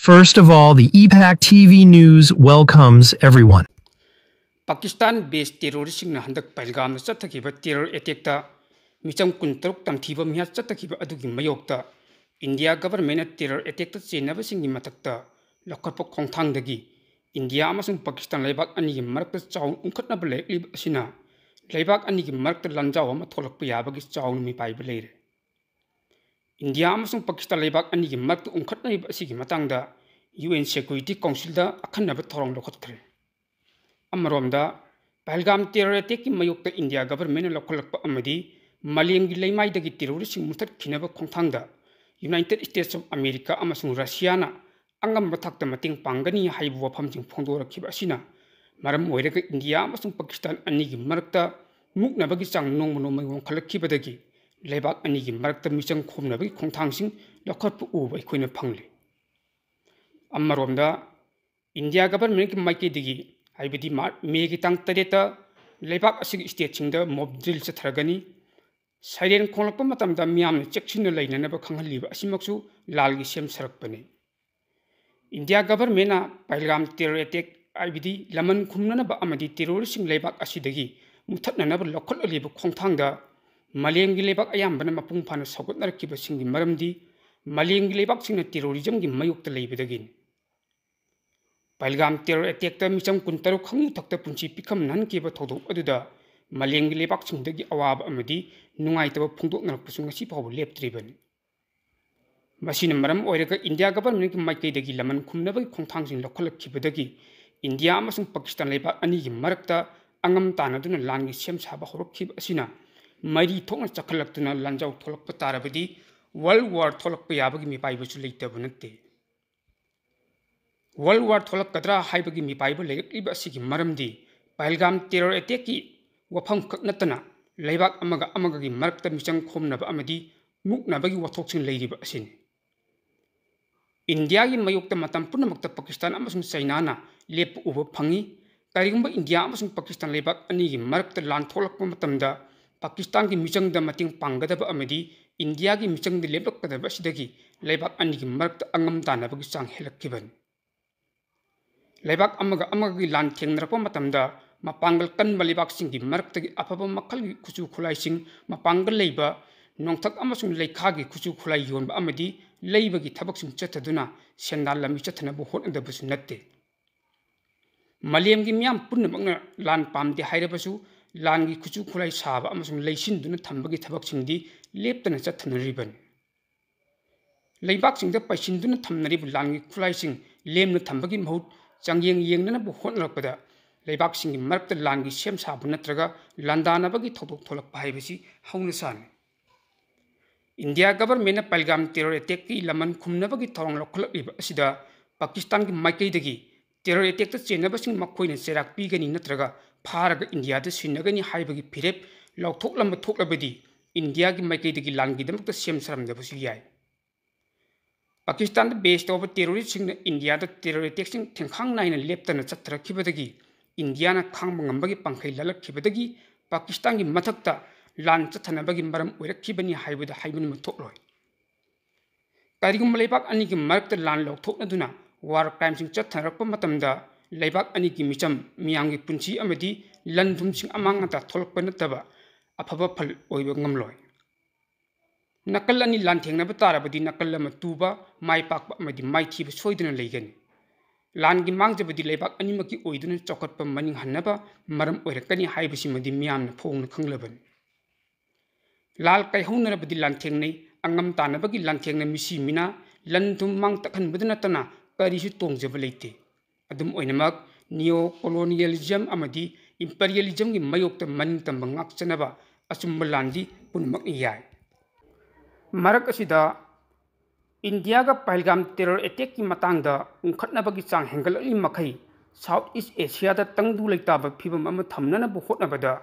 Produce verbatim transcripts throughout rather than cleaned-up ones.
First of all, the E PAK T V News welcomes everyone. Pakistan ꯕꯦꯁ ꯇꯦꯔꯣꯔꯤꯁꯁꯤꯡꯅ ꯍꯟꯗꯛ ꯄꯍꯜꯒꯥꯝꯗ ꯆꯠꯊꯈꯤꯕ ꯇꯦꯔꯣꯔ ꯑꯦꯇꯦꯛꯇ ꯃꯤꯆꯝ ꯀꯨꯟꯇꯔꯨꯛ ꯇꯝꯊꯤꯕ ꯃꯤꯍꯥꯠ ꯆꯠꯊꯈꯤꯕ ꯑꯗꯨꯒꯤ ꯃꯥꯌꯣꯛꯇ ꯏꯟꯗꯤꯌꯥ ꯒꯚꯔꯟꯃꯦꯟꯅ ꯇꯦꯔꯣꯔ ꯑꯦꯇꯦꯛꯇ ꯆꯦꯟꯅꯕꯁꯤꯡꯒꯤ ꯃꯊꯛꯇ ꯂꯧꯈꯠꯄ ꯈꯣꯡꯊꯥꯡꯗꯒꯤ ꯏꯟꯗꯤꯌꯥ ꯑꯃꯁꯨꯡ ꯄꯥꯀꯤꯁꯇꯥꯟ ꯂꯩꯕꯥꯛ ꯑꯅꯤꯒꯤ ꯃꯔꯛꯇ ꯆꯥꯎꯅ ꯎꯪꯈꯠꯅꯕ ꯂꯩꯔꯛꯂꯤꯕ ꯑꯁꯤꯅ ꯂꯩꯕꯥꯛ ꯑꯅꯤꯒꯤ ꯃꯔꯛꯇ ꯂꯥꯟꯖꯥꯎ ꯑꯃ ꯊꯣꯛꯂꯛꯄ ꯌꯥꯕꯒꯤ ꯆꯥꯎꯅ ꯃꯤꯄꯥꯏꯕ ꯂꯩꯔꯦ꯫ ꯏꯟꯗꯤꯌꯥ ꯑꯃꯁꯨꯡ ꯄꯥꯀꯤꯁꯇꯥꯟ ꯂꯩꯕꯥꯛ ꯑꯅꯤꯒꯤ ꯃꯔꯛꯇ ꯎꯪꯈꯠꯅꯔꯤꯕ ꯑꯁꯤꯒꯤ ꯃꯇꯥꯡꯗ ꯌꯨ ꯑꯦꯟ ꯁꯦꯀ꯭ꯌꯨꯔꯤꯇꯤ ꯀꯥꯎꯟꯁꯤꯜꯗ ꯑꯈꯟꯅꯕ ꯊꯧꯔꯥꯡ ꯂꯧꯈꯠꯈ꯭ꯔꯦ꯫ ꯑꯃꯔꯣꯝꯗ, ꯄꯍꯜꯒꯥꯝ ꯇꯦꯔꯣꯔ ꯑꯦꯇꯦꯛꯀꯤ ꯃꯥꯌꯣꯛꯇ ꯏꯟꯗꯤꯌꯥ ꯒꯚꯔꯟꯃꯦꯟꯅ ꯂꯧꯈꯠꯂꯛꯄ ꯑꯃꯗꯤ ꯃꯥꯂꯦꯝꯒꯤ ꯂꯩꯃꯥꯏꯗꯒꯤ ꯇꯦꯔꯣꯔꯤꯁꯁꯤꯡ ꯃꯨꯊꯠꯈꯤꯅꯕ ꯈꯣꯡꯊꯥꯡꯗ ꯌꯨꯅꯥꯏꯇꯦꯗ ꯁ꯭ꯇꯦꯠꯁ ꯑꯣꯐ ꯑꯃꯦꯔꯤꯀꯥ ꯑꯃꯁꯨꯡ ꯔꯁꯤꯌꯥꯅ ꯑꯉꯝꯕ ꯊꯥꯛꯇ ꯃꯇꯦꯡ ꯄꯥꯡꯒꯅꯤ ꯍꯥꯏꯕ ꯋꯥꯐꯝꯁꯤꯡ ꯐꯣꯡꯗꯣꯔꯛꯈꯤꯕ ꯑꯁꯤꯅ ꯃꯔꯝ ꯑꯣꯏꯔꯒ ꯏꯟꯗꯤꯌꯥ ꯑꯃꯁꯨꯡ ꯄꯥꯀꯤꯁꯇꯥꯟ ꯑꯅꯤꯒꯤ ꯃꯔꯛꯇ ꯃꯨꯛꯅꯕꯒꯤ ꯆꯥꯡ ꯅꯣꯡꯃ ꯅꯣꯡꯃꯒꯤ ꯋꯥꯡꯈꯠꯂꯛꯈꯤꯕꯗꯒꯤ ꯂꯩꯕꯥꯛ ꯑꯅꯤꯒꯤ ꯃꯔꯛꯇ ꯃꯤꯆꯪ ꯈꯣꯝꯅꯕꯒꯤ ꯈꯣꯡꯊꯥꯡꯁꯤꯡ ꯂꯧꯈꯠꯄ ꯎꯕ ꯑꯩꯈꯣꯏꯅ ꯐꯪꯂꯤ꯫ ꯑꯃꯔꯣꯝꯗ, ꯏꯟꯗꯤꯌꯥ ꯒꯚꯔꯟꯃꯦꯟꯠꯀꯤ ꯃꯥꯏꯀꯩꯗꯒꯤ, ꯍꯥꯏꯕꯗꯤ ꯃꯥꯔ-, ꯃꯦꯒꯤ ꯇꯥꯡ ꯇꯔꯦꯠꯇ ꯂꯩꯕꯥꯛ ꯑꯁꯤꯒꯤ ꯁ꯭ꯇꯦꯠꯁꯤꯡꯗ ꯃꯣꯕ ꯗ꯭ꯔꯤꯜ ꯆꯠꯊꯔꯒꯅꯤ꯫ ꯁꯥꯏꯔꯦꯟ ꯈꯣꯡꯂꯛꯄ ꯃꯇꯝꯗ ꯃꯤꯌꯥꯝꯅ ꯆꯦꯛꯁꯤꯟꯅ ꯂꯩꯅꯅꯕ ꯈꯪꯍꯜꯂꯤꯕ ꯑꯁꯤꯃꯛꯁꯨ ꯂꯥꯜꯒꯤ ꯁꯦꯝ ꯁꯥꯔꯛꯄꯅꯤ꯫ ꯏꯟꯗꯤꯌꯥ ꯒꯚꯔꯟꯃꯦꯟꯠꯅ ꯄꯍꯜꯒꯥꯝ ꯇꯦꯔꯣꯔ ꯑꯦꯇꯦꯛ, ꯍꯥꯏꯕꯗꯤ ꯂꯃꯟ ꯈꯨꯝꯅꯅꯕ ꯑꯃꯗꯤ ꯇꯦꯔꯣꯔꯤꯁꯁꯤꯡ ꯂꯩꯕꯥꯛ ꯑꯁꯤꯗꯒꯤ ꯃꯨꯊꯠꯅꯅꯕ ꯂꯧꯈꯠꯂꯛꯂꯤꯕ ꯈꯣꯡꯊꯥꯡꯗ ꯃꯥꯂꯦꯝꯒꯤ ꯂꯩꯕꯥꯛ ꯑꯌꯥꯝꯕꯅ ꯃꯄꯨꯡ ꯐꯥꯅ ꯁꯧꯒꯠꯅꯔꯛꯈꯤꯕꯁꯤꯡꯒꯤ ꯃꯔꯝꯗꯤ ꯃꯥꯂꯦꯝꯒꯤ ꯂꯩꯕꯥꯛꯁꯤꯡꯅ ꯇꯦꯔꯣꯔꯤꯖꯝꯒꯤ ꯃꯥꯌꯣꯛꯇ ꯂꯩꯕꯗꯒꯤꯅꯤ꯫ ꯄꯍꯜꯒꯥꯝ ꯇꯦꯔꯣꯔ ꯑꯦꯇꯦꯛꯇ ꯃꯤꯆꯝ ꯀꯨꯟꯇꯔꯨꯛ ꯈꯪꯌꯨ ꯊꯛꯇ ꯄꯨꯟꯁꯤ ꯄꯤꯈꯝ ꯅꯍꯟꯈꯤꯕ ꯊꯧꯗꯣꯛ ꯑꯗꯨꯗ ꯃꯥꯂꯦꯝꯒꯤ ꯂꯩꯕꯥꯛꯁꯤꯡꯗꯒꯤ ꯑꯋꯥꯕ ꯑꯃꯗꯤ ꯅꯨꯡꯉꯥꯏꯇꯕ ꯐꯣꯡꯗꯣꯛꯅꯔꯛꯄꯁꯨ ꯉꯁꯤ ꯐꯥꯎꯕ ꯂꯦꯞꯇ꯭ꯔꯤꯕꯅꯤ꯫ ꯃꯁꯤꯅ ꯃꯔꯝ ꯑꯣꯏꯔꯒ ꯏꯟꯗꯤꯌꯥ ꯒꯚꯔꯟꯃꯦꯟꯠꯀꯤ ꯃꯥꯏꯀꯩꯗꯒꯤ ꯂꯃꯟ ꯈꯨꯝꯅꯕꯒꯤ ꯈꯣꯡꯊꯥꯡꯁꯤꯡ ꯂꯧꯈꯠꯂꯛꯈꯤꯕꯗꯒꯤ ꯏꯟꯗꯤꯌꯥ ꯑꯃꯁꯨꯡ ꯄꯥꯀꯤꯁꯇꯥꯟ ꯂꯩꯕꯥꯛ ꯑꯅꯤꯒꯤ ꯃꯔꯛꯇ ꯑꯉꯝ ꯇꯥꯟꯅꯗꯨꯅ ꯂꯥꯟꯒꯤ ꯁꯦꯝ ꯁꯥꯕ ꯍꯧꯔꯛꯈꯤꯕ ꯑꯁꯤꯅ ꯃꯔꯤ ꯊꯣꯛꯅ ꯆꯈꯠꯂꯛꯇꯨꯅ ꯂꯥꯟꯖꯥꯎ ꯊꯣꯛꯂꯛꯄ ꯇꯥꯔꯕꯗꯤ ꯋꯥꯔꯜ ꯋꯥꯔ ꯊꯣꯛꯂꯛꯄ ꯌꯥꯕꯒꯤ ꯃꯤꯄꯥꯏꯕꯁꯨ ꯂꯩꯇꯕ ꯅꯠꯇꯦ꯫ ꯋꯥꯔꯜ ꯋꯥꯔ ꯊꯣꯛꯂꯛꯀꯗ꯭ꯔꯥ ꯍꯥꯏꯕꯒꯤ ꯃꯤꯄꯥꯏꯕ ꯂꯩꯔꯛꯂꯤꯕ ꯑꯁꯤꯒꯤ ꯃꯔꯝꯗꯤ ꯄꯍꯜꯒꯥꯝ ꯇꯦꯔꯣꯔ ꯑꯦꯇꯦꯛꯀꯤ ꯋꯥꯐꯝ ꯈꯛ ꯅꯠꯇꯅ ꯂꯩꯕꯥꯛ ꯑꯃꯒ ꯑꯃꯒꯒꯤ ꯃꯔꯛꯇ ꯃꯤꯆꯪ ꯈꯣꯝꯅꯕ ꯑꯃꯗꯤ ꯃꯨꯛꯅꯕꯒꯤ ꯋꯥꯊꯣꯛꯁꯤꯡ ꯂꯩꯔꯤꯕ ꯑꯁꯤꯅꯤ꯫ ꯏꯟꯗꯤꯌꯥꯒꯤ ꯃꯥꯌꯣꯛꯇ ꯃꯇꯝ ꯄꯨꯝꯅꯃꯛꯇ ꯄꯥꯀꯤꯁꯇꯥꯟ ꯑꯃꯁꯨꯡ ꯆꯩꯅꯥꯅ ꯂꯦꯞꯄ ꯎꯕ ꯐꯪꯏ꯫ ꯀꯔꯤꯒꯨꯝꯕ ꯏꯟꯗꯤꯌꯥ ꯑꯃꯁꯨꯡ ꯄꯥꯀꯤꯁꯇꯥꯟ ꯂꯩꯕꯥꯛ ꯑꯅꯤꯒꯤ ꯃꯔꯛꯇ ꯂꯥꯟ ꯊꯣꯛꯂꯛꯄ ꯃꯇꯝꯗ ꯄꯥꯀꯤꯁꯇꯥꯟꯒꯤ ꯃꯤꯆꯪꯗ ꯃꯇꯦꯡ ꯄꯥꯡꯒꯗꯕ ꯑꯃꯗꯤ ꯏꯟꯗꯤꯌꯥꯒꯤ ꯃꯤꯆꯪꯗ ꯂꯦꯞꯂꯛꯀꯗꯕ ꯑꯁꯤꯗꯒꯤ ꯂꯩꯕꯥꯛ ꯑꯅꯤꯒꯤ ꯃꯔꯛꯇ ꯑꯉꯝ ꯇꯥꯟꯅꯕꯒꯤ ꯆꯥꯡ ꯍꯦꯜꯂꯛꯈꯤꯕꯅꯤ꯫ ꯂꯩꯕꯥꯛ ꯑꯃꯒ ꯑꯃꯒꯒꯤ ꯂꯥꯟ ꯊꯦꯡꯅꯔꯛꯄ ꯃꯇꯝꯗ ꯃꯄꯥꯡꯒꯜ ꯀꯟꯕ ꯂꯩꯕꯥꯛꯁꯤꯡꯒꯤ ꯃꯔꯛꯇꯒꯤ ꯑꯐꯕ ꯃꯈꯜꯒꯤ ꯈꯨꯠꯁꯨ ꯈꯨꯠꯂꯥꯏꯁꯤꯡ, ꯃꯄꯥꯡꯒꯜ ꯂꯩꯕ ꯅꯣꯡꯊꯛ ꯑꯃꯁꯨꯡ ꯂꯩꯈꯥꯒꯤ ꯈꯨꯠꯁꯨ ꯈꯨꯠꯂꯥꯏ ꯌꯣꯟꯕ ꯑꯃꯗꯤ ꯂꯩꯕꯒꯤ ꯊꯕꯛꯁꯤꯡ ꯆꯠꯊꯗꯨꯅ ꯁꯦꯟꯗꯥꯟ ꯂꯝꯕꯤ ꯆꯠꯊꯅꯕ ꯍꯣꯠꯅꯗꯕꯁꯨ ꯅꯠꯇꯦ꯫ ꯃꯥꯂꯦꯝꯒꯤ ꯃꯤꯌꯥꯝ ꯄꯨꯝꯅꯃꯛꯅ ꯂꯥꯟ ꯄꯥꯝꯗꯦ ꯍꯥꯏꯔꯕꯁꯨ, ꯂꯥꯟꯒꯤ ꯈꯨꯠꯁꯨ ꯈꯨꯠꯂꯥꯏ ꯁꯥꯕ ꯑꯃꯁꯨꯡ ꯂꯩꯁꯤꯟꯗꯨꯅ ꯊꯝꯕꯒꯤ ꯊꯕꯛꯁꯤꯡꯗꯤ ꯂꯦꯞꯇꯅ ꯆꯠꯊꯅꯔꯤꯕꯅꯤ꯫ ꯂꯩꯕꯥꯛꯁꯤꯡꯗ ꯄꯩꯁꯤꯟꯗꯨꯅ ꯊꯝꯅꯔꯤꯕ ꯂꯥꯟꯒꯤ ꯈꯨꯠꯂꯥꯏꯁꯤꯡ ꯂꯦꯝꯅ ꯊꯝꯕꯒꯤ ꯃꯍꯨꯠ, ꯆꯥꯡꯌꯦꯡ ꯌꯦꯡꯅꯅꯕ ꯍꯣꯠꯅꯔꯛꯄꯗ, ꯂꯩꯕꯥꯛꯁꯤꯡꯒꯤ ꯃꯔꯛꯇ ꯂꯥꯟꯒꯤ ꯁꯦꯝ ꯁꯥꯕ ꯅꯠꯇ꯭ꯔꯒ ꯂꯥꯟꯗꯥꯅꯕꯒꯤ ꯊꯧꯗꯣꯛ ꯊꯣꯛꯂꯛꯄ ꯍꯥꯏꯕꯁꯤ ꯍꯧꯅ ꯁꯥꯅꯤ꯫ ꯏꯟꯗꯤꯌꯥ ꯒꯚꯔꯟꯃꯦꯟꯠꯅ ꯄꯍꯜꯒꯥꯝ ꯇꯦꯔꯣꯔ ꯑꯦꯇꯦꯛꯀꯤ ꯂꯃꯟ ꯈꯨꯝꯅꯕꯒꯤ ꯊꯧꯔꯥꯡ ꯂꯧꯈꯠꯂꯛꯂꯤꯕ ꯑꯁꯤꯗ ꯄꯥꯀꯤꯁꯇꯥꯟꯒꯤ ꯃꯥꯏꯀꯩꯗꯒꯤ ꯇꯦꯔꯣꯔ ꯑꯦꯇꯦꯛꯇ ꯆꯦꯟꯅꯕꯁꯤꯡ ꯃꯈꯣꯏꯅ ꯆꯩꯔꯥꯛ ꯄꯤꯒꯅꯤ ꯅꯠꯇ꯭ꯔꯒ ꯐꯥꯔꯒ ꯏꯟꯗꯤꯌꯥꯗ ꯁꯤꯟꯅꯒꯅꯤ ꯍꯥꯏꯕꯒꯤ ꯐꯤꯔꯦꯞ ꯂꯥꯎꯊꯣꯛꯂꯝꯕ ꯊꯣꯛꯂꯕꯗꯤ ꯏꯟꯗꯤꯌꯥꯒꯤ ꯃꯥꯏꯀꯩꯗꯒꯤ ꯂꯥꯟꯒꯤꯗꯃꯛꯇ ꯁꯦꯝ ꯁꯥꯔꯝꯗꯕꯁꯨ ꯌꯥꯏ꯫ ꯄꯥꯀꯤꯁꯇꯥꯟꯗ ꯕꯦꯁ ꯇꯧꯕ ꯇꯦꯔꯣꯔꯤꯁꯁꯤꯡꯅ ꯏꯟꯗꯤꯌꯥꯗ ꯇꯦꯔꯣꯔ ꯑꯦꯇꯦꯛꯁꯤꯡ ꯊꯦꯡꯈꯥꯡ ꯅꯥꯏꯅ ꯂꯦꯞꯇꯅ ꯆꯠꯊꯔꯛꯈꯤꯕꯗꯒꯤ ꯏꯟꯗꯤꯌꯥꯅ ꯈꯥꯡꯕ ꯉꯝꯕꯒꯤ ꯄꯥꯡꯈꯩ ꯂꯥꯜꯂꯛꯈꯤꯕꯗꯒꯤ ꯄꯥꯀꯤꯁꯇꯥꯟꯒꯤ ꯃꯊꯛꯇ ꯂꯥꯟ ꯆꯠꯊꯅꯕꯒꯤ ꯃꯔꯝ ꯑꯣꯏꯔꯛꯈꯤꯕꯅꯤ ꯍꯥꯏꯕꯗ ꯍꯥꯏꯃꯟꯕ ꯊꯣꯛꯂꯣꯏ꯫ ꯀꯔꯤꯒꯨꯝꯕ ꯂꯩꯕꯥꯛ ꯑꯅꯤꯒꯤ ꯃꯔꯛꯇ ꯂꯥꯟ ꯂꯧꯊꯣꯛꯅꯗꯨꯅ ꯋꯥꯔ ꯀ꯭ꯔꯥꯏꯝꯁꯤꯡ ꯆꯠꯊꯔꯛꯄ ꯃꯇꯝꯗ ꯂꯩꯕꯥꯛ ꯑꯅꯤꯒꯤ ꯃꯤꯆꯝ, ꯃꯤꯌꯥꯝꯒꯤ ꯄꯨꯟꯁꯤ ꯑꯃꯗꯤ ꯂꯟ ꯊꯨꯝꯁꯤꯡ ꯑꯃꯥꯡ ꯑꯇꯥ ꯊꯣꯛꯂꯛꯄ ꯅꯠꯇꯕ ꯑꯐꯕ ꯐꯜ ꯑꯣꯏꯕ ꯉꯝꯂꯣꯏ꯫ ꯅꯥꯀꯜ ꯑꯅꯤ ꯂꯥꯟꯊꯦꯡꯅꯕ ꯇꯥꯔꯕꯗꯤ ꯅꯥꯀꯜ ꯑꯃ ꯇꯨꯕ, ꯃꯥꯏ ꯄꯥꯛꯄ ꯑꯃꯗꯤ ꯃꯥꯏꯊꯤꯕ ꯁꯣꯏꯗꯅ ꯂꯩꯒꯅꯤ꯫ ꯂꯥꯟꯒꯤ ꯃꯥꯡꯖꯕꯗꯤ ꯂꯩꯕꯥꯛ ꯑꯅꯤꯃꯛꯀꯤ ꯑꯣꯏꯗꯨꯅ ꯆꯥꯎꯈꯠꯄ ꯃꯅꯤꯡ ꯍꯟꯅꯕ ꯃꯔꯝ ꯑꯣꯏꯔꯛꯀꯅꯤ ꯍꯥꯏꯕꯁꯤꯃꯗꯤ ꯃꯤꯌꯥꯝꯅ ꯐꯣꯡꯅ ꯈꯪꯂꯕꯅꯤ꯫ ꯂꯥꯜ ꯀꯥꯏꯍꯧꯅꯔꯕꯗꯤ ꯂꯥꯟꯊꯦꯡꯅꯩ, ꯑꯉꯝ ꯇꯥꯟꯅꯕꯒꯤ ꯂꯥꯟꯊꯦꯡꯅ ꯃꯤꯁꯤ ꯃꯤꯅꯥ, ꯂꯟ ꯊꯨꯝ ꯃꯥꯡ ꯇꯥꯛꯍꯟꯕꯗ ꯅꯠꯇꯅ ꯀꯔꯤꯁꯨ ꯇꯣꯡꯖꯕ ꯂꯩꯇꯦ꯫ ꯑꯗꯨꯝ ꯑꯣꯏꯅꯃꯛ, ꯅꯤꯑꯣ ꯀꯣꯂꯣꯅꯤꯌꯦꯂꯤꯖꯝ ꯑꯃꯗꯤ ꯏꯝꯄꯔꯤꯌꯦꯂꯤꯖꯝꯒꯤ ꯃꯥꯌꯣꯛꯇ ꯃꯅꯤꯡ ꯇꯝꯕ ꯉꯥꯛꯆꯅꯕ ꯑꯆꯨꯝꯕ ꯂꯥꯟꯗꯤ ꯄꯨꯝꯅꯃꯛꯅ ꯌꯥꯏ꯫ ꯃꯔꯛ ꯑꯁꯤꯗ, ꯏꯟꯗꯤꯌꯥꯒ ꯄꯍꯜꯒꯥꯝ ꯇꯦꯔꯣꯔ ꯑꯦꯇꯦꯛꯀꯤ ꯃꯇꯥꯡꯗ ꯎꯪꯈꯠꯅꯕꯒꯤ ꯆꯥꯡ ꯍꯦꯟꯒꯠꯂꯛꯂꯤ ꯃꯈꯩ, ꯁꯥꯎꯠ ꯏꯁ ꯑꯦꯁꯤꯌꯥꯗ ꯇꯪꯗꯨ ꯂꯩꯇꯥꯕ ꯐꯤꯕꯝ ꯑꯃ ꯊꯝꯅꯅꯕ ꯍꯣꯠꯅꯕꯗ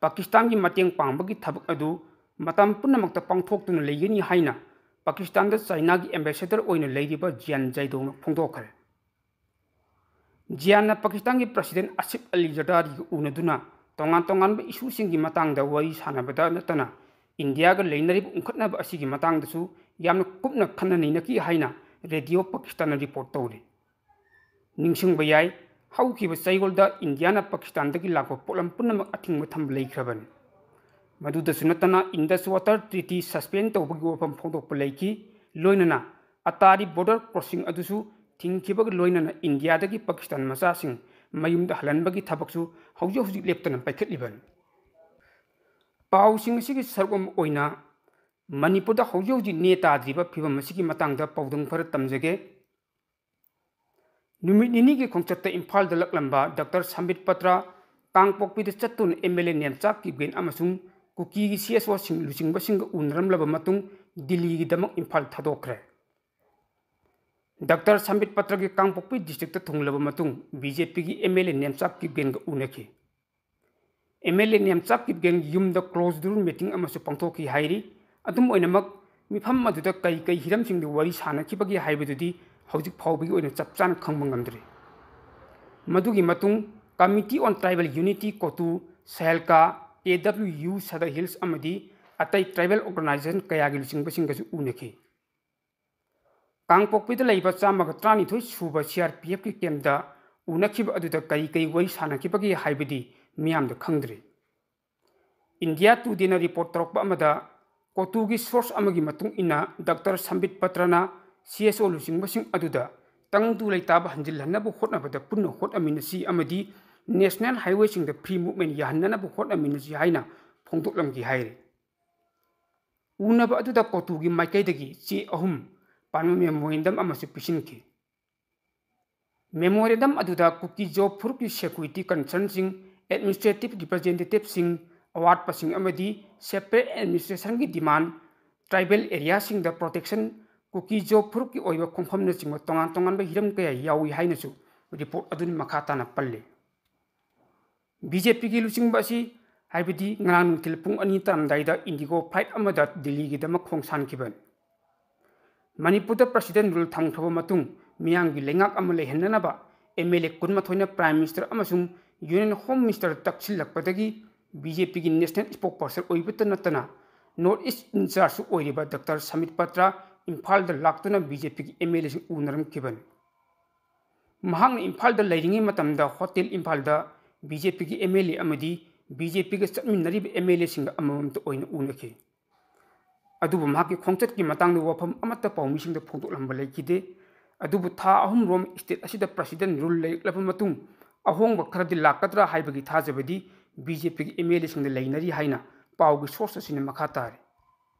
ꯄꯥꯀꯤꯁꯇꯥꯟꯒꯤ ꯃꯇꯦꯡ ꯄꯥꯡꯕꯒꯤ ꯊꯕꯛ ꯑꯗꯨ ꯃꯇꯝ ꯄꯨꯝꯅꯃꯛꯇ ꯄꯥꯡꯊꯣꯛꯇꯨꯅ ꯂꯩꯒꯅꯤ ꯍꯥꯏꯅ ꯄꯥꯀꯤꯁꯇꯥꯟꯗ ꯆꯥꯏꯅꯥꯒꯤ ꯑꯦꯝꯕꯦꯁꯦꯗꯔ ꯑꯣꯏꯅ ꯂꯩꯔꯤꯕ ꯖꯤꯌꯥꯟ ꯖꯥꯏꯗꯣꯡꯅ ꯐꯣꯡꯗꯣꯛꯈ꯭ꯔꯦ꯫ ꯖꯤꯌꯥꯟꯅ ꯄꯥꯀꯤꯁꯇꯥꯟꯒꯤ ꯄ꯭ꯔꯁꯤꯗꯦꯟ ꯑꯁꯤꯐ ꯑꯂꯤ ꯖꯔꯗꯥꯔꯤꯒ ꯎꯅꯗꯨꯅ ꯇꯣꯉꯥꯟ ꯇꯣꯉꯥꯟꯕ ꯏꯁꯨꯁꯤꯡꯒꯤ ꯃꯇꯥꯡꯗ ꯋꯥꯔꯤ ꯁꯥꯟꯅꯕꯗ ꯅꯠꯇꯅ ꯏꯟꯗꯤꯌꯥꯒ ꯂꯩꯅꯔꯤꯕ ꯎꯪꯈꯠꯅꯕ ꯑꯁꯤꯒꯤ ꯃꯇꯥꯡꯗꯁꯨ ꯌꯥꯝꯅ ꯀꯨꯞꯅ ꯈꯟꯅ ꯅꯩꯅꯈꯤ ꯍꯥꯏꯅ ꯔꯦꯗꯤꯑꯣ ꯄꯥꯀꯤꯁꯇꯥꯟꯅ ꯔꯤꯄꯣꯔꯠ ꯇꯧꯔꯤ꯫ ꯅꯤꯡꯁꯤꯡꯕ ꯌꯥꯏ, ꯍꯧꯈꯤꯕ ꯆꯌꯣꯜꯗ ꯏꯟꯗꯤꯌꯥꯅ ꯄꯥꯀꯤꯁꯇꯥꯟꯗꯒꯤ ꯂꯥꯛꯄ ꯄꯣꯠꯂꯝ ꯄꯨꯝꯅꯃꯛ ꯑꯊꯤꯡꯕ ꯊꯝꯕ ꯂꯩꯈ꯭ꯔꯕꯅꯤ꯫ ꯃꯗꯨꯗꯁꯨ ꯅꯠꯇꯅ, ꯏꯟꯗꯁ ꯋꯥꯇꯔ ꯇ꯭ꯔꯤꯇꯤ ꯁꯁꯄꯦꯟ ꯇꯧꯕꯒꯤ ꯋꯥꯐꯝ ꯐꯣꯡꯗꯣꯛꯄ ꯂꯩꯈꯤ꯫ ꯂꯣꯏꯅꯅ ꯑꯇꯥꯔꯤ ꯕꯣꯔꯗꯔ ꯀ꯭ꯔꯣꯁꯤꯡ ꯑꯗꯨꯁꯨ ꯊꯤꯡꯈꯤꯕꯒ ꯂꯣꯏꯅꯅ ꯏꯟꯗꯤꯌꯥꯗꯒꯤ ꯄꯥꯀꯤꯁꯇꯥꯟ ꯃꯆꯥꯁꯤꯡ ꯃꯌꯨꯝꯗ ꯍꯜꯍꯟꯕꯒꯤ ꯊꯕꯛꯁꯨ ꯍꯧꯖꯤꯛ ꯍꯧꯖꯤꯛ ꯂꯦꯞꯇꯅ ꯄꯥꯏꯈꯠꯂꯤꯕꯅꯤ꯫ ꯄꯥꯎꯁꯤꯡ ꯑꯁꯤꯒꯤ ꯁꯔꯨꯛ ꯑꯃ ꯑꯣꯏꯅ ꯃꯅꯤꯄꯨꯔꯗ ꯍꯧꯖꯤꯛ ꯍꯧꯖꯤꯛ ꯅꯦ ꯇꯥꯗ꯭ꯔꯤꯕ ꯐꯤꯕꯝ ꯑꯁꯤꯒꯤ ꯃꯇꯥꯡꯗ ꯄꯥꯎꯗꯝ ꯈꯔ ꯇꯝꯖꯒꯦ꯫ ꯅꯨꯃꯤꯠ ꯅꯤꯅꯤꯒꯤ ꯈꯣꯡꯆꯠꯇ ꯏꯝꯐꯥꯜꯗ ꯂꯥꯛꯂꯝꯕ ꯗꯥꯛꯇꯔ ꯁꯝꯕꯤꯠ ꯄꯇ꯭ꯔ ꯀꯥꯡꯄꯣꯛꯄꯤꯗ ꯆꯠꯇꯨꯅ M L A Nemcha Kipgen ꯑꯃꯁꯨꯡ ꯀꯨꯀꯤꯒꯤ ꯁꯤ ꯑꯦꯁ ꯑꯣꯁꯤꯡ ꯂꯨꯆꯤꯡꯕꯁꯤꯡꯒ ꯎꯅꯔꯝꯂꯕ ꯃꯇꯨꯡ ꯗꯤꯜꯂꯤꯒꯤꯗꯃꯛ ꯏꯝꯐꯥꯜ ꯊꯥꯗꯣꯛꯈ꯭ꯔꯦ꯫ ꯗꯥꯛꯇꯔ ꯁꯝꯕꯤꯠ ꯄꯇ꯭ꯔꯒꯤ ꯀꯥꯡꯄꯣꯛꯄꯤ ꯗꯤꯁꯇ꯭ꯔꯤꯛꯇ ꯊꯨꯡꯂꯕ ꯃꯇꯨꯡ ꯕꯤ ꯖꯦ ꯄꯤꯒꯤ ꯑꯦꯝ ꯑꯦꯜ ꯑꯦ ꯅꯦꯝꯆꯥ ꯀꯤꯞꯒꯦꯟꯒ ꯎꯅꯈꯤ꯫ ꯑꯦꯝ ꯑꯦꯜ ꯑꯦ ꯅꯦꯝꯆꯥ ꯀꯤꯞꯒꯦꯟꯒꯤ ꯌꯨꯝꯗ ꯀ꯭ꯂꯣꯖ ꯗꯣꯔ ꯃꯤꯇꯤꯡ ꯑꯃꯁꯨ ꯄꯥꯡꯊꯣꯛꯈꯤ ꯍꯥꯏꯔꯤ꯫ ꯑꯗꯨꯝ ꯑꯣꯏꯅꯃꯛ, ꯃꯤꯐꯝ ꯑꯗꯨꯗ ꯀꯔꯤ ꯀꯔꯤ ꯍꯤꯔꯝꯁꯤꯡꯗ ꯋꯥꯔꯤ ꯁꯥꯅꯈꯤꯕꯒꯦ ꯍꯥꯏꯕꯗꯨꯗꯤ ꯍꯧꯖꯤꯛ ꯐꯥꯎꯕꯒꯤ ꯑꯣꯏꯅ ꯆꯞ ꯆꯥꯅ ꯈꯪꯕ ꯉꯝꯗ꯭ꯔꯤ꯫ ꯃꯗꯨꯒꯤ ꯃꯇꯨꯡ Committee on Tribal Unity, COTU, ꯁꯍꯦꯜꯀꯥ, A W U, Sadar hills ꯑꯃꯗꯤ ꯑꯇꯩ ꯇ꯭ꯔꯥꯏꯕꯦꯜ ꯑꯣꯔꯒꯅꯥꯏꯖꯦꯁꯟ ꯀꯌꯥꯒꯤ ꯂꯨꯆꯤꯡꯕꯁꯤꯡꯒꯁꯨ ꯎꯅꯈꯤ꯫ ꯀꯥꯡꯄꯣꯛꯄꯤꯗ ꯂꯩꯕ ꯆꯥꯝꯃꯒ ꯇꯔꯥꯅꯤꯊꯣꯏ ꯁꯨꯕ ꯁꯤ ꯑꯥꯔ ꯄꯤ ꯑꯦꯐꯀꯤ ꯀꯦꯝꯞꯇ ꯎꯅꯈꯤꯕ ꯑꯗꯨꯗ ꯀꯔꯤ ꯀꯔꯤ ꯋꯥꯔꯤ ꯁꯥꯅꯈꯤꯕꯒꯦ ꯍꯥꯏꯕꯗꯤ ꯃꯤꯌꯥꯝꯗ ꯈꯪꯗ꯭ꯔꯤ꯫ ꯏꯟꯗꯤꯌꯥ ꯇꯨꯗꯦꯅ ꯔꯤꯄꯣꯔꯠ ꯇꯧꯔꯛꯄ ꯑꯃꯗ, ꯀꯣꯇꯨꯒꯤ ꯁꯣꯔꯁ ꯑꯃꯒꯤ ꯃꯇꯨꯡ ꯏꯟꯅ, ꯗꯥꯛꯇꯔ ꯁꯝꯕꯤꯠ ꯄꯇ꯭ꯔꯅ ꯁꯤ ꯑꯦꯁ ꯑꯣ ꯂꯨꯆꯤꯡꯕꯁꯤꯡ ꯑꯗꯨꯗ ꯇꯪꯗꯨ ꯂꯩꯇꯥꯕ ꯍꯟꯖꯤꯜꯍꯟꯅꯕ ꯍꯣꯠꯅꯕꯗ ꯄꯨꯟꯅ ꯍꯣꯠꯅꯃꯤꯟꯅꯁꯤ ꯑꯃꯗꯤ ꯅꯦꯁꯅꯦꯜ ꯍꯥꯏꯋꯦꯁꯤꯡꯗ ꯐ꯭ꯔꯤ ꯃꯨꯚꯃꯦꯟ ꯌꯥꯍꯟꯅꯅꯕ ꯍꯣꯠꯅꯃꯤꯟꯅꯁꯤ ꯍꯥꯏꯅ ꯐꯣꯡꯗꯣꯛꯂꯝꯈꯤ ꯍꯥꯏꯔꯤ꯫ ꯎꯅꯕ ꯑꯗꯨꯗ ꯀꯣꯇꯨꯒꯤ ꯃꯥꯏꯀꯩꯗꯒꯤ ꯆꯦ ꯑꯍꯨꯝ ꯄꯥꯟꯕ ꯃꯦꯃꯣꯔꯦꯟꯗꯝ ꯑꯃꯁꯨ ꯄꯤꯁꯤꯟꯈꯤ꯫ ꯃꯦꯃꯣꯔꯦꯟꯗꯝ ꯑꯗꯨꯗ ꯀꯨꯀꯤ-ꯖꯣ ꯐꯨꯔꯨꯞꯀꯤ ꯁꯦꯀ꯭ꯌꯨꯔꯤꯇꯤ ꯀꯟꯁꯔꯟꯁꯤꯡ, ꯑꯦꯗꯃꯤꯅꯤꯁꯇ꯭ꯔꯦꯇꯤꯚ ꯔꯤꯄ꯭ꯔꯖꯦꯟꯇꯦꯇꯤꯚꯁꯤꯡ, ꯑꯋꯥꯠꯄꯁꯤꯡ ꯑꯃꯗꯤ ꯁꯦꯄꯔꯦꯠ ꯑꯦꯗꯃꯤꯅꯤꯁꯇ꯭ꯔꯦꯁꯟꯒꯤ ꯗꯤꯃꯥꯟ, ꯇ꯭ꯔꯥꯏꯕꯦꯜ ꯑꯦꯔꯤꯌꯥꯁꯤꯡꯗ ꯄ꯭ꯔꯣꯇꯦꯛꯁꯟ, ꯀꯨꯀꯤ-ꯖꯣ ꯐꯨꯔꯨꯞꯀꯤ ꯑꯣꯏꯕ ꯈꯣꯡꯐꯝꯅꯆꯤꯡꯕ ꯇꯣꯉꯥꯟ ꯇꯣꯉꯥꯟꯕ ꯍꯤꯔꯝ ꯀꯌꯥ ꯌꯥꯎꯏ ꯍꯥꯏꯅꯁꯨ ꯔꯤꯄꯣꯔꯠ ꯑꯗꯨꯅ ꯃꯈꯥ ꯇꯥꯅ ꯄꯜꯂꯤ꯫ ꯕꯤ ꯖꯦ ꯄꯤꯒꯤ ꯂꯨꯆꯤꯡꯕ ꯑꯁꯤ, ꯍꯥꯏꯕꯗꯤ ꯉꯔꯥꯡ ꯅꯨꯡꯊꯤꯜ ꯄꯨꯡ ꯑꯅꯤ ꯇꯥꯔꯝꯗꯥꯏꯗ ꯏꯟꯗꯤꯒꯣ ꯐ꯭ꯂꯥꯏꯠ ꯑꯃꯗ ꯗꯤꯜꯂꯤꯒꯤꯗꯃꯛ ꯈꯣꯡꯁꯥꯟꯈꯤꯕꯅꯤ꯫ ꯃꯅꯤꯄꯨꯔꯗ ꯄ꯭ꯔꯁꯤꯗꯦꯟ ꯔꯨꯜ ꯊꯝꯈ꯭ꯔꯕ ꯃꯇꯨꯡ ꯃꯤꯌꯥꯝꯒꯤ ꯂꯩꯉꯥꯛ ꯑꯃ ꯂꯩꯍꯟꯅꯅꯕ ꯑꯦꯝ ꯑꯦꯜ ꯑꯦ ꯀꯨꯟꯃꯥꯊꯣꯏꯅ ꯄ꯭ꯔꯥꯏꯝ ꯃꯤꯅꯤꯁꯇꯔ ꯑꯃꯁꯨꯡ ꯌꯨꯅꯤꯌꯟ ꯍꯣꯝ ꯃꯤꯅꯤꯁꯇꯔ ꯇꯛꯁꯤꯜꯂꯛꯄꯗꯒꯤ ꯕꯤ ꯖꯦ ꯄꯤꯒꯤ ꯅꯦꯁꯅꯦꯜ ꯁ꯭ꯄꯣꯛꯄꯔꯁꯟ ꯑꯣꯏꯕꯇ ꯅꯠꯇꯅ North East in charge ꯑꯣꯏꯔꯤꯕ ꯗꯣꯛꯇꯔ ꯁꯃꯤꯠ ꯄꯇ꯭ꯔ ꯏꯝꯐꯥꯜꯗ ꯂꯥꯛꯇꯨꯅ ꯕꯤ ꯖꯦ ꯄꯤꯒꯤ ꯑꯦꯝ ꯑꯦꯜ ꯑꯦꯁꯤꯡ ꯎꯅꯔꯝꯈꯤꯕꯅꯤ꯫ ꯃꯍꯥꯛꯅ ꯏꯝꯐꯥꯜꯗ ꯂꯩꯔꯤꯉꯩ ꯃꯇꯝꯗ ꯍꯣꯇꯦꯜ ꯏꯝꯐꯥꯜꯗ ꯕꯤ ꯖꯦ ꯄꯤꯒꯤ ꯑꯦꯝ ꯑꯦꯜ ꯑꯦ ꯑꯃꯗꯤ ꯕꯤ ꯖꯦ ꯄꯤꯒ ꯆꯠꯃꯤꯟꯅꯔꯤꯕ ꯑꯦꯝ ꯑꯦꯜ ꯑꯦꯁꯤꯡꯒ ꯑꯃꯃꯝꯇ ꯑꯣꯏꯅ ꯎꯅꯈꯤ꯫ ꯑꯗꯨꯕꯨ ꯃꯍꯥꯛꯀꯤ ꯈꯣꯡꯆꯠꯀꯤ ꯃꯇꯥꯡꯗ ꯋꯥꯐꯝ ꯑꯃꯠꯇ ꯄꯥꯎꯃꯤꯁꯤꯡꯗ ꯐꯣꯡꯗꯣꯛꯂꯝꯕ ꯂꯩꯈꯤꯗꯦ꯫ ꯑꯗꯨꯕꯨ ꯊꯥ ꯑꯍꯨꯝꯔꯣꯝ ꯁ꯭ꯇꯦꯠ ꯑꯁꯤꯗ ꯄ꯭ꯔꯁꯤꯗꯦꯟ ꯔꯨꯜ ꯂꯩꯔꯛꯂꯕ ꯃꯇꯨꯡ ꯑꯍꯣꯡꯕ ꯈꯔꯗꯤ ꯂꯥꯛꯀꯗ꯭ꯔꯥ ꯍꯥꯏꯕꯒꯤ ꯊꯥꯖꯕꯗꯤ ꯕꯤ ꯖꯦ ꯄꯤꯒꯤ ꯑꯦꯝ ꯑꯦꯜ ꯑꯦꯁꯤꯡꯗ ꯂꯩꯅꯔꯤ ꯍꯥꯏꯅ ꯄꯥꯎꯒꯤ ꯁꯣꯔꯁ ꯑꯁꯤꯅ ꯃꯈꯥ ꯇꯥꯔꯤ꯫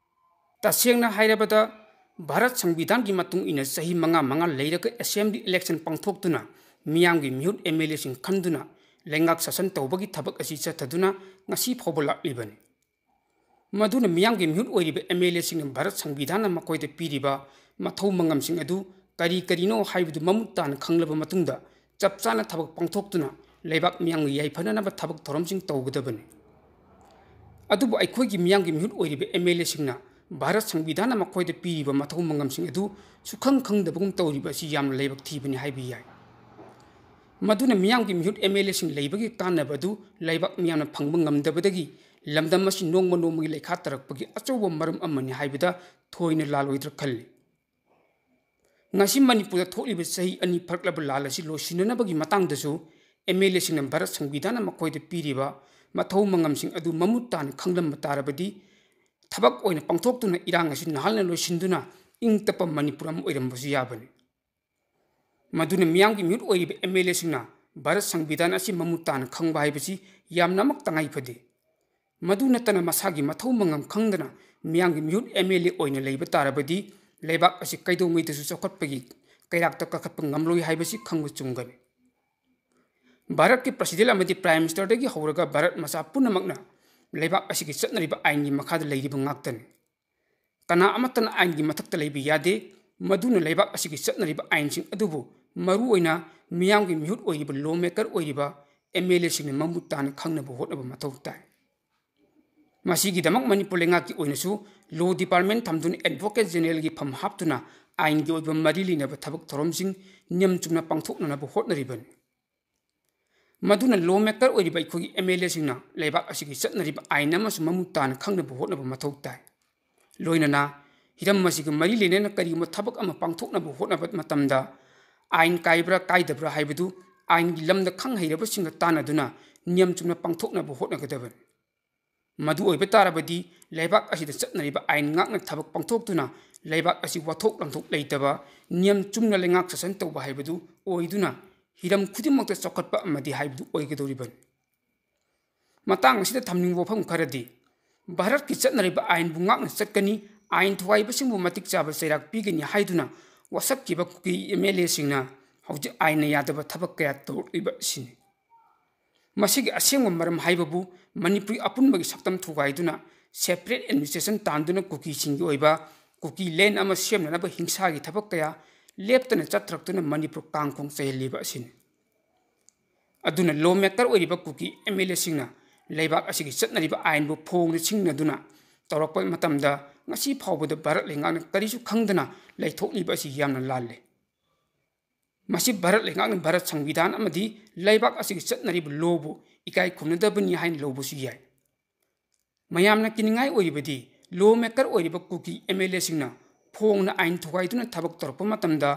ꯇꯁꯦꯡꯅ ꯍꯥꯏꯔꯕꯗ, ꯚꯥꯔꯠ ꯁꯪꯕꯤꯙꯥꯟꯒꯤ ꯃꯇꯨꯡ ꯏꯟꯅ ꯆꯍꯤ ꯃꯉꯥ ꯃꯉꯥ ꯂꯩꯔꯒ ꯑꯦꯁꯦꯝꯕ꯭ꯂꯤ ꯏꯂꯦꯛꯁꯟ ꯄꯥꯡꯊꯣꯛꯇꯨꯅ ꯃꯤꯌꯥꯝꯒꯤ ꯃꯤꯍꯨꯠ ꯑꯦꯝ ꯑꯦꯜ ꯑꯦꯁꯤꯡ ꯈꯟꯗꯨꯅ ꯂꯩꯉꯥꯛ ꯁꯥꯁꯟ ꯇꯧꯕꯒꯤ ꯊꯕꯛ ꯑꯁꯤ ꯆꯠꯊꯗꯨꯅ ꯉꯁꯤ ꯐꯥꯎꯕ ꯂꯥꯛꯂꯤꯕꯅꯤ꯫ ꯃꯗꯨꯅ ꯃꯤꯌꯥꯝꯒꯤ ꯃꯤꯍꯨꯠ ꯑꯣꯏꯔꯤꯕ ꯑꯦꯝ ꯑꯦꯜ ꯑꯦꯁꯤꯡꯅ ꯚꯥꯔꯠ ꯁꯪꯕꯤꯙꯥꯟꯅ ꯃꯈꯣꯏꯗ ꯄꯤꯔꯤꯕ ꯃꯊꯧ ꯃꯉꯝꯁꯤꯡ ꯑꯗꯨ ꯀꯔꯤ ꯀꯔꯤꯅꯣ ꯍꯥꯏꯕꯗꯨ ꯃꯃꯨꯠ ꯇꯥꯅ ꯈꯪꯂꯕ ꯃꯇꯨꯡꯗ ꯆꯞ ꯆꯥꯅ ꯊꯕꯛ ꯄꯥꯡꯊꯣꯛꯇꯨꯅ ꯂꯩꯕꯥꯛ ꯃꯤꯌꯥꯝꯒꯤ ꯌꯥꯏꯐꯅꯅꯕ ꯊꯕꯛ ꯊꯧꯔꯝꯁꯤꯡ ꯇꯧꯒꯗꯕꯅꯤ꯫ ꯑꯗꯨꯕꯨ ꯑꯩꯈꯣꯏꯒꯤ ꯃꯤꯌꯥꯝꯒꯤ ꯃꯤꯍꯨꯠ ꯑꯣꯏꯔꯤꯕ ꯑꯦꯝ ꯑꯦꯜ ꯑꯦꯁꯤꯡꯅ ꯚꯥꯔꯠ ꯁꯪꯕꯤꯙꯥꯟꯅ ꯃꯈꯣꯏꯗ ꯄꯤꯔꯤꯕ ꯃꯊꯧ ꯃꯉꯝꯁꯤꯡ ꯑꯗꯨ ꯁꯨꯈꯪ ꯈꯪꯗꯕꯒꯨꯝ ꯇꯧꯔꯤꯕ ꯑꯁꯤ ꯌꯥꯝꯅ ꯂꯥꯏꯕꯛ ꯊꯤꯕꯅꯤ ꯍꯥꯏꯕ ꯌꯥꯏ꯫ ꯃꯗꯨꯅ ꯃꯤꯌꯥꯝꯒꯤ ꯃꯤꯍꯨꯠ ꯑꯦꯝ ꯑꯦꯜ ꯑꯦꯁꯤꯡ ꯂꯩꯕꯒꯤ ꯀꯥꯟꯅꯕ ꯑꯗꯨ ꯂꯩꯕꯥꯛ ꯃꯤꯌꯥꯝꯅ ꯐꯪꯕ ꯉꯝꯗꯕꯗꯒꯤ ꯂꯝꯗꯝ ꯑꯁꯤ ꯅꯣꯡꯃ ꯅꯣꯡꯃꯒꯤ ꯂꯩꯈꯥ ꯇꯥꯔꯛꯄꯒꯤ ꯑꯆꯧꯕ ꯃꯔꯝ ꯑꯃꯅꯤ ꯍꯥꯏꯕꯗ ꯊꯣꯏꯅ ꯂꯥꯜꯂꯣꯏꯗ꯭ꯔꯥ ꯈꯜꯂꯤ꯫ ꯉꯁꯤ ꯃꯅꯤꯄꯨꯔꯗ ꯊꯣꯛꯂꯤꯕ ꯆꯍꯤ ꯑꯅꯤ ꯐꯔꯛꯂꯕ ꯂꯥꯜ ꯑꯁꯤ ꯂꯣꯏꯁꯤꯟꯅꯅꯕꯒꯤ ꯃꯇꯥꯡꯗꯁꯨ ꯑꯦꯝ ꯑꯦꯜ ꯑꯦꯁꯤꯡꯅ ꯚꯥꯔꯠ ꯁꯪꯕꯤꯙꯥꯟꯅ ꯃꯈꯣꯏꯗ ꯄꯤꯔꯤꯕ ꯃꯊꯧ ꯃꯉꯝꯁꯤꯡ ꯑꯗꯨ ꯃꯃꯨꯠ ꯇꯥꯅ ꯈꯪꯂꯝꯕ ꯇꯥꯔꯕꯗꯤ ꯊꯕꯛ ꯑꯣꯏꯅ ꯄꯥꯡꯊꯣꯛꯇꯨꯅ ꯏꯔꯥꯡ ꯑꯁꯤ ꯅꯍꯥꯟꯅ ꯂꯣꯏꯁꯤꯟꯗꯨꯅ ꯏꯪ ꯇꯞꯄ ꯃꯅꯤꯄꯨꯔ ꯑꯃ ꯑꯣꯏꯔꯝꯕꯁꯨ ꯌꯥꯕꯅꯤ꯫ ꯃꯗꯨꯅ ꯃꯤꯌꯥꯝꯒꯤ ꯃꯤꯍꯨꯠ ꯑꯣꯏꯔꯤꯕ ꯑꯦꯝ ꯑꯦꯜ ꯑꯦꯁꯤꯡꯅ ꯚꯥꯔꯠ ꯁꯪꯕꯤꯙꯥꯟ ꯑꯁꯤ ꯃꯃꯨꯠ ꯇꯥꯅ ꯈꯪꯕ ꯍꯥꯏꯕꯁꯤ ꯌꯥꯝꯅꯃꯛ ꯇꯉꯥꯏ ꯐꯗꯦ꯫ ꯃꯗꯨ ꯅꯠꯇꯅ ꯃꯁꯥꯒꯤ ꯃꯊꯧ ꯃꯉꯝ ꯈꯪꯗꯅ ꯃꯤꯌꯥꯝꯒꯤ ꯃꯤꯍꯨꯠ ꯑꯦꯝ ꯑꯦꯜ ꯑꯦ ꯑꯣꯏꯅ ꯂꯩꯕ ꯇꯥꯔꯕꯗꯤ ꯂꯩꯕꯥꯛ ꯑꯁꯤ ꯀꯩꯗꯧꯉꯩꯗꯁꯨ ꯆꯥꯎꯈꯠꯄꯒꯤ ꯀꯩꯔꯥꯛꯇ ꯀꯥꯈꯠꯄ ꯉꯝꯂꯣꯏ ꯍꯥꯏꯕꯁꯤ ꯈꯪꯕ ꯆꯨꯝꯒꯅꯤ꯫ ꯚꯥꯔꯠꯀꯤ ꯄ꯭ꯔꯁꯤꯗꯦꯟ ꯑꯃꯗꯤ ꯄ꯭ꯔꯥꯏꯝ ꯃꯤꯅꯤꯁꯇꯔꯗꯒꯤ ꯍꯧꯔꯒ ꯚꯥꯔꯠ ꯃꯆꯥ ꯄꯨꯝꯅꯃꯛꯅ ꯂꯩꯕꯥꯛ ꯑꯁꯤꯒꯤ ꯆꯠꯅꯔꯤꯕ ꯑꯥꯏꯟꯒꯤ ꯃꯈꯥꯗ ꯂꯩꯔꯤꯕ ꯉꯥꯛꯇꯅꯤ꯫ ꯀꯅꯥ ꯑꯃꯠꯇꯅ ꯑꯥꯏꯟꯒꯤ ꯃꯊꯛꯇ ꯂꯩꯕ ꯌꯥꯗꯦ꯫ ꯃꯗꯨꯅ ꯂꯩꯕꯥꯛ ꯑꯁꯤꯒꯤ ꯆꯠꯅꯔꯤꯕ ꯑꯥꯏꯟꯁꯤꯡ ꯑꯗꯨꯕꯨ ꯃꯔꯨꯑꯣꯏꯅ ꯃꯤꯌꯥꯝꯒꯤ ꯃꯤꯍꯨꯠ ꯑꯣꯏꯔꯤꯕ ꯂꯣ ꯃꯦꯀꯔ ꯑꯣꯏꯔꯤꯕ ꯑꯦꯝ ꯑꯦꯜ ꯑꯦꯁꯤꯡꯅ ꯃꯃꯨꯠ ꯇꯥꯅ ꯈꯪꯅꯕ ꯍꯣꯠꯅꯕ ꯃꯊꯧ ꯇꯥꯏ꯫ ꯃꯁꯤꯒꯤꯗꯃꯛ ꯃꯅꯤꯄꯨꯔ ꯂꯩꯉꯥꯛꯀꯤ ꯑꯣꯏꯅꯁꯨ ꯂꯣ ꯗꯤꯄꯥꯔꯠꯃꯦꯟ ꯊꯝꯗꯨꯅ ꯑꯦꯗꯚꯣꯀꯦꯠ ꯖꯦꯅꯦꯔꯦꯜꯒꯤ ꯐꯝ ꯍꯥꯞꯇꯨꯅ ꯑꯥꯏꯟꯒꯤ ꯑꯣꯏꯕ ꯃꯔꯤ ꯂꯩꯅꯕ ꯊꯕꯛ ꯊꯧꯔꯝꯁꯤꯡ ꯅꯤꯌꯝ ꯆꯨꯝꯅ ꯄꯥꯡꯊꯣꯛꯅꯅꯕ ꯍꯣꯠꯅꯔꯤꯕꯅꯤ꯫ ꯃꯗꯨꯅ ꯂꯣ ꯃꯦꯀꯔ ꯑꯣꯏꯔꯤꯕ ꯑꯩꯈꯣꯏꯒꯤ ꯑꯦꯝ ꯑꯦꯜ ꯑꯦꯁꯤꯡꯅ ꯂꯩꯕꯥꯛ ꯑꯁꯤꯒꯤ ꯆꯠꯅꯔꯤꯕ ꯑꯥꯏꯟ ꯑꯃꯁꯨ ꯃꯃꯨꯠ ꯇꯥꯅ ꯈꯪꯅꯕ ꯍꯣꯠꯅꯕ ꯃꯊꯧ ꯇꯥꯏ꯫ ꯂꯣꯏꯅꯅ ꯍꯤꯔꯝ ꯑꯁꯤꯒ ꯃꯔꯤ ꯂꯩꯅꯅ ꯀꯔꯤꯒꯨꯝꯕ ꯊꯕꯛ ꯑꯃ ꯄꯥꯡꯊꯣꯛꯅꯕ ꯍꯣꯠꯅꯕ ꯃꯇꯝꯗ ꯑꯥꯏꯟ ꯀꯥꯏꯕ꯭ꯔꯥ ꯀꯥꯏꯗꯕ꯭ꯔꯥ ꯍꯥꯏꯕꯗꯨ ꯑꯥꯏꯟꯒꯤ ꯂꯝꯗ ꯈꯪ ꯍꯩꯔꯕꯁꯤꯡꯒ ꯇꯥꯟꯅꯗꯨꯅ ꯅꯤꯌꯝ ꯆꯨꯝꯅ ꯄꯥꯡꯊꯣꯛꯅꯕ ꯍꯣꯠꯅꯒꯗꯕꯅꯤ꯫ ꯃꯗꯨ ꯑꯣꯏꯕ ꯇꯥꯔꯕꯗꯤ ꯂꯩꯕꯥꯛ ꯑꯁꯤꯗ ꯆꯠꯅꯔꯤꯕ ꯑꯥꯏꯟ ꯉꯥꯛꯅ ꯊꯕꯛ ꯄꯥꯡꯊꯣꯛꯇꯨꯅ ꯂꯩꯕꯥꯛ ꯑꯁꯤ ꯋꯥꯊꯣꯛ ꯂꯥꯟꯊꯣꯛ ꯂꯩꯇꯕ, ꯅꯤꯌꯝ ꯆꯨꯝꯅ ꯂꯩꯉꯥꯛ ꯁꯥꯁꯟ ꯇꯧꯕ ꯍꯥꯏꯕꯗꯨ ꯑꯣꯏꯗꯨꯅ ꯍꯤꯔꯝ ꯈꯨꯗꯤꯡꯃꯛꯇ ꯆꯥꯎꯈꯠꯄ ꯑꯃꯗꯤ ꯍꯥꯏꯕꯗꯨ ꯑꯣꯏꯒꯗꯧꯔꯤꯕꯅꯤ꯫ ꯃꯇꯥꯡ ꯑꯁꯤꯗ ꯊꯝꯅꯤꯡꯕ ꯋꯥꯐꯝ ꯈꯔꯗꯤ, ꯚꯥꯔꯠꯀꯤ ꯆꯠꯅꯔꯤꯕ ꯑꯥꯏꯟꯕꯨ ꯉꯥꯛꯅ ꯆꯠꯀꯅꯤ, ꯑꯥꯏꯟ ꯊꯨꯒꯥꯏꯕꯁꯤꯡꯕꯨ ꯃꯇꯤꯛ ꯆꯥꯕ ꯆꯩꯔꯥꯛ ꯄꯤꯒꯅꯤ ꯍꯥꯏꯗꯨꯅ ꯋꯥꯁꯛꯈꯤꯕ ꯀꯨꯀꯤ ꯑꯦꯝ ꯑꯦꯜ ꯑꯦꯁꯤꯡꯅ ꯍꯧꯖꯤꯛ ꯑꯥꯏꯟꯅ ꯌꯥꯗꯕ ꯊꯕꯛ ꯀꯌꯥ ꯇꯧꯔꯛꯂꯤꯕ ꯑꯁꯤꯅꯤ꯫ ꯃꯁꯤꯒꯤ ꯑꯁꯦꯡꯕ ꯃꯔꯝ ꯍꯥꯏꯕꯕꯨ ꯃꯅꯤꯄꯨꯔꯤ ꯑꯄꯨꯟꯕꯒꯤ ꯁꯛꯇꯝ ꯊꯨꯒꯥꯏꯗꯨꯅ separate administration ꯇꯥꯟꯗꯨꯅ ꯀꯨꯀꯤꯁꯤꯡꯒꯤ ꯑꯣꯏꯕ ꯀꯨꯀꯤ ꯂꯦꯟ ꯑꯃ ꯁꯦꯝꯅꯅꯕ ꯍꯤꯡꯁꯥꯒꯤ ꯊꯕꯛ ꯀꯌꯥ ꯂꯦꯞꯇꯅ ꯆꯠꯊꯔꯛꯇꯨꯅ ꯃꯅꯤꯄꯨꯔ ꯀꯥꯡꯈꯣꯡ ꯆꯥꯏꯍꯜꯂꯤꯕ ꯑꯁꯤꯅꯤ꯫ ꯑꯗꯨꯅ ꯂꯣ ꯃꯦꯀꯔ ꯑꯣꯏꯔꯤꯕ ꯀꯨꯀꯤ ꯑꯦꯝ ꯑꯦꯜ ꯑꯦꯁꯤꯡꯅ ꯂꯩꯕꯥꯛ ꯑꯁꯤꯒꯤ ꯆꯠꯅꯔꯤꯕ ꯑꯥꯏꯟꯕꯨ ꯐꯣꯡꯅ ꯁꯤꯡꯅꯗꯨꯅ ꯇꯧꯔꯛꯄ ꯃꯇꯝꯗ ꯉꯁꯤ ꯐꯥꯎꯕꯗ ꯚꯥꯔꯠ ꯂꯩꯉꯥꯛꯅ ꯀꯔꯤꯁꯨ ꯈꯪꯗꯅ ꯂꯩꯊꯣꯛꯂꯤꯕ ꯑꯁꯤ ꯌꯥꯝꯅ ꯂꯥꯜꯂꯦ꯫ ꯃꯁꯤ ꯚꯥꯔꯠ ꯂꯩꯉꯥꯛꯅ ꯚꯥꯔꯠ ꯁꯪꯕꯤꯙꯥꯟ ꯑꯃꯗꯤ ꯂꯩꯕꯥꯛ ꯑꯁꯤꯒꯤ ꯆꯠꯅꯔꯤꯕ ꯂꯣꯕꯨ ꯏꯀꯥꯏ ꯈꯨꯝꯅꯗꯕꯅꯤ ꯍꯥꯏꯅ ꯂꯧꯕꯁꯨ ꯌꯥꯏ꯫ ꯃꯌꯥꯝꯅ ꯀꯤꯅꯤꯡꯉꯥꯏ ꯑꯣꯏꯔꯤꯕꯗꯤ ꯂꯣ ꯃꯦꯀꯔ ꯑꯣꯏꯔꯤꯕ ꯀꯨꯀꯤ ꯑꯦꯝ ꯑꯦꯜ ꯑꯦꯁꯤꯡꯅ ꯐꯣꯡꯅ ꯑꯥꯏꯟ ꯊꯨꯒꯥꯏꯗꯨꯅ ꯊꯕꯛ ꯇꯧꯔꯛꯄ ꯃꯇꯝꯗ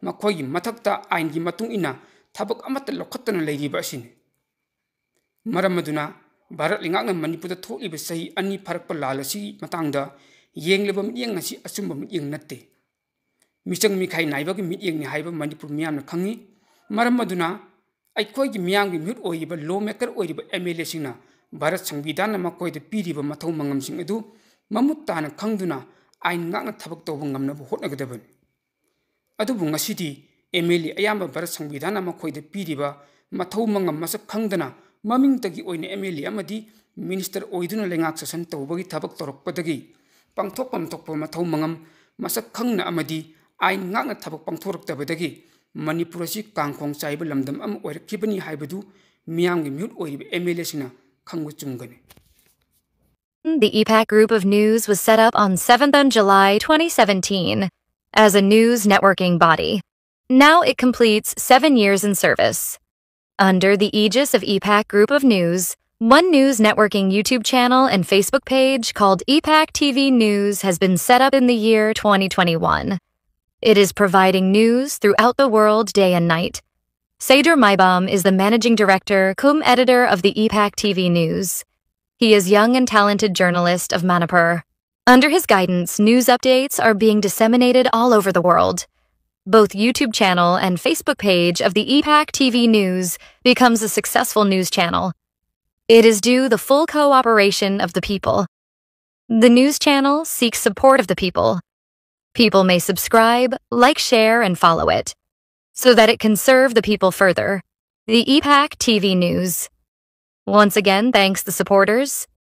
ꯃꯈꯣꯏꯒꯤ ꯃꯊꯛꯇ ꯑꯥꯏꯟꯒꯤ ꯃꯇꯨꯡ ꯏꯟꯅ ꯊꯕꯛ ꯑꯃꯠꯇ ꯂꯧꯈꯠꯇꯅ ꯂꯩꯔꯤꯕ ꯑꯁꯤꯅꯤ꯫ ꯃꯔꯝ ꯑꯗꯨꯅ ꯚꯥꯔꯠ ꯂꯩꯉꯥꯛꯅ ꯃꯅꯤꯄꯨꯔꯗ ꯊꯣꯛꯂꯤꯕ ꯆꯍꯤ ꯑꯅꯤ ꯐꯥꯔꯛꯄ ꯂꯥꯜ ꯑꯁꯤꯒꯤ ꯃꯇꯥꯡꯗ ꯌꯦꯡꯂꯤꯕ ꯃꯤꯠꯌꯦꯡ ꯑꯁꯤ ꯑꯆꯨꯝꯕ ꯃꯤꯠꯌꯦꯡ ꯅꯠꯇꯦ꯫ ꯃꯤꯆꯪ ꯃꯤꯈꯥꯏ ꯅꯥꯏꯕꯒꯤ ꯃꯤꯠꯌꯦꯡꯅꯤ ꯍꯥꯏꯕ ꯃꯅꯤꯄꯨꯔ ꯃꯤꯌꯥꯝꯅ ꯈꯪꯏ꯫ ꯃꯔꯝ ꯑꯗꯨꯅ ꯑꯩꯈꯣꯏꯒꯤ ꯃꯤꯌꯥꯝꯒꯤ ꯃꯤꯍꯨꯠ ꯑꯣꯏꯔꯤꯕ ꯂꯣ ꯃꯦꯀꯔ ꯑꯣꯏꯔꯤꯕ ꯑꯦꯝ ꯑꯦꯜ ꯑꯦꯁꯤꯡꯅ ꯚꯥꯔꯠ ꯁꯪꯕꯤꯙꯥꯟꯅ ꯃꯈꯣꯏꯗ ꯄꯤꯔꯤꯕ ꯃꯊꯧ ꯃꯉꯝꯁꯤꯡ ꯑꯗꯨ ꯃꯃꯨꯠ ꯇꯥꯅ ꯈꯪꯗꯨꯅ ꯑꯥꯏꯟ ꯉꯥꯛꯅ ꯊꯕꯛ ꯇꯧꯕ ꯉꯝꯅꯕ ꯍꯣꯠꯅꯒꯗꯕꯅꯤ꯫ ꯑꯗꯨꯕꯨ ꯉꯁꯤꯗꯤ ꯑꯦꯝ ꯑꯦꯜ ꯑꯦ ꯑꯌꯥꯝꯕ ꯚꯥꯔꯠ ꯁꯪꯕꯤꯙꯥꯟꯅ ꯃꯈꯣꯏꯗ ꯄꯤꯔꯤꯕ ꯃꯊꯧ ꯃꯉꯝ ꯃꯁꯛ ꯈꯪꯗꯅ ꯃꯃꯤꯡꯇꯒꯤ ꯑꯣꯏꯅ ꯑꯦꯝ ꯑꯦꯜ ꯑꯦ ꯑꯃꯗꯤ ꯃꯤꯅꯤꯁꯇꯔ ꯑꯣꯏꯗꯨꯅ ꯂꯩꯉꯥꯛ ꯁꯥꯁꯟ ꯇꯧꯕꯒꯤ ꯊꯕꯛ ꯇꯧꯔꯛꯄꯗꯒꯤ ꯄꯥꯡꯊꯣꯛꯐꯝ ꯊꯣꯛꯄ ꯃꯊꯧ ꯃꯉꯝ ꯃꯁꯛ ꯈꯪꯅ ꯑꯃꯗꯤ ꯑꯥꯏꯟ ꯉꯥꯛꯅ ꯊꯕꯛ ꯄꯥꯡꯊꯣꯔꯛꯇꯕꯗꯒꯤ ꯃꯅꯤꯄꯨꯔ ꯑꯁꯤ ꯀꯥꯡꯈꯣꯡ ꯆꯥꯏꯕ ꯂꯝꯗꯝ ꯑꯃ ꯑꯣꯏꯔꯛꯈꯤꯕꯅꯤ ꯍꯥꯏꯕꯗꯨ ꯃꯤꯌꯥꯝꯒꯤ ꯃꯤꯍꯨꯠ ꯑꯣꯏꯔꯤꯕ ꯑꯦꯝ ꯑꯦꯜ ꯑꯦꯁꯤꯡꯅ ꯈꯪꯕ ꯆꯨꯝꯒꯅꯤ꯫ The E PAC Group of News was set up on seventh of July twenty seventeen as a news networking body. Now it completes seven years in service. Under the aegis of E PAC Group of News, One News Networking YouTube channel and Facebook page called E PAC T V News has been set up in the year twenty twenty-one. It is providing news throughout the world day and night. Seydur Maybam is the managing director cum editor of the E PAC T V News. He is young and talented journalist of Manipur. Under his guidance, news updates are being disseminated all over the world. Both YouTube channel and Facebook page of the E PAC T V News becomes a successful news channel. It is due the full cooperation of the people. The news channel seeks support of the people. People may subscribe, like, share, and follow it so that it can serve the people further. The E PAC T V News once again thanks the supporters.